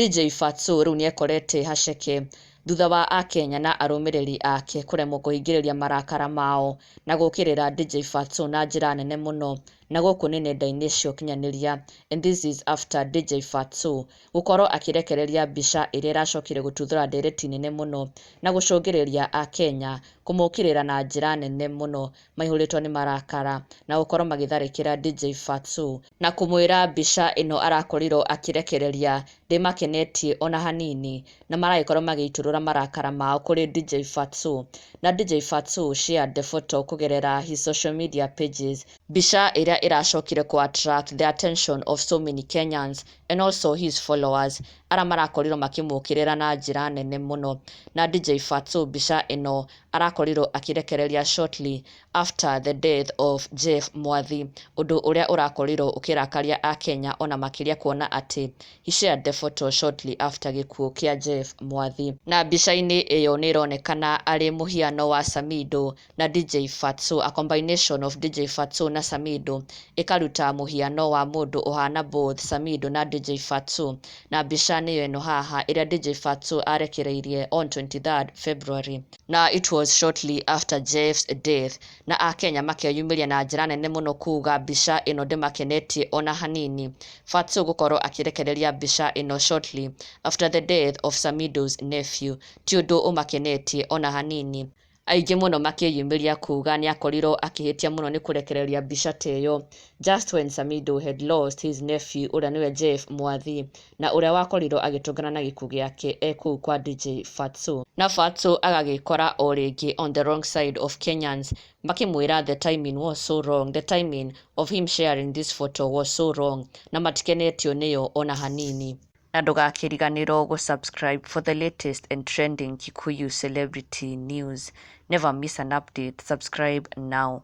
DJ Fatxo rĩu nĩekorete haceke thutha wa akenya na arũmĩrĩri ake kũremwo kũhingĩrĩria marakara mao na gũkĩrĩra DJ Fatxo na njĩra nene mũno, na gũkũ nĩ nenda-inĩ cia ũkinyanĩria. And this is after DJ Fatxo gũkorwo akĩrekereria mbica ĩrĩa ĩracokire gũtuthũra ndereti nene mũno na gũcũngĩrĩria akenya kũmũkĩrĩra na njĩra nene mũno, maihũrĩtwo nĩ marakara na gũkorwo magĩtharĩkĩra DJ Fatxo na kũmwĩra mbica ĩno arakorirwo akĩrekereria ndĩmakenetie ona hanini, na maragĩkorwo magĩitũrũra marakara mao kũrĩ DJ Fatxo. Na DJ Fatxo shared the photo kũgerera his social media pages, mbica ĩrĩa ĩracokire kũ attract the attention of so many Kenyans and also his followers arĩa marakorirwo makĩmũkĩrĩra na njĩra nene mũno. Na DJ Fatxo mbica ĩno arakorirwo akĩrekereria shortly after the death of Jeff Mwathi, ũndũ ũrĩa ũrakorirwo ũkĩrakaria akenya ona makĩria kuona atĩ he shared the photo shortly after gĩkuũ kĩa Jeff Mwathi. Na mbica-inĩ ĩyo nĩ ĩronekana arĩ mũhiano wa Samido na DJ Fatxo, a combination of DJ Fatxo na Samido ĩkaruta mũhiano wa mũndũ ũhana both Samido na DJ Fatxo. Na mbica nĩyo ĩno haha ĩrĩa DJ Fatxo arekereirie on 23rd February, na it was shortly after Jeff's death, na akenya makeyumĩria na njĩra nene mũno kuga mbica ĩno ndĩmakenetie ona hanini. Fatxo gũkorwo akĩrekereria mbica ĩno shortly after the death of Samido's nephew ti ũndũ ũmakenetie ona hanini. Aingĩ mũno makĩyumĩria kuga nĩakorirwo akĩhĩtia mũno nĩ kũrekereria mbica ta ĩyo just when Samido had lost his nephew, ũrĩa nĩwe Jeff Mwathi, na ũrĩa wakorirwo agĩtũngana na gĩkuũ gĩake e kũu kwa DJ Fatxo. Na Fatxo agagĩkora o rĩngĩ on the wrong side of Kenyans makĩmwĩra the timing was so wrong, the timing of him sharing this photo was so wrong, na matikenetio nĩyo ona hanini. Na ndũgakĩriganĩrwo gũ-subscribe for the latest and trending Kikuyu celebrity news. Never miss an update. Subscribe now.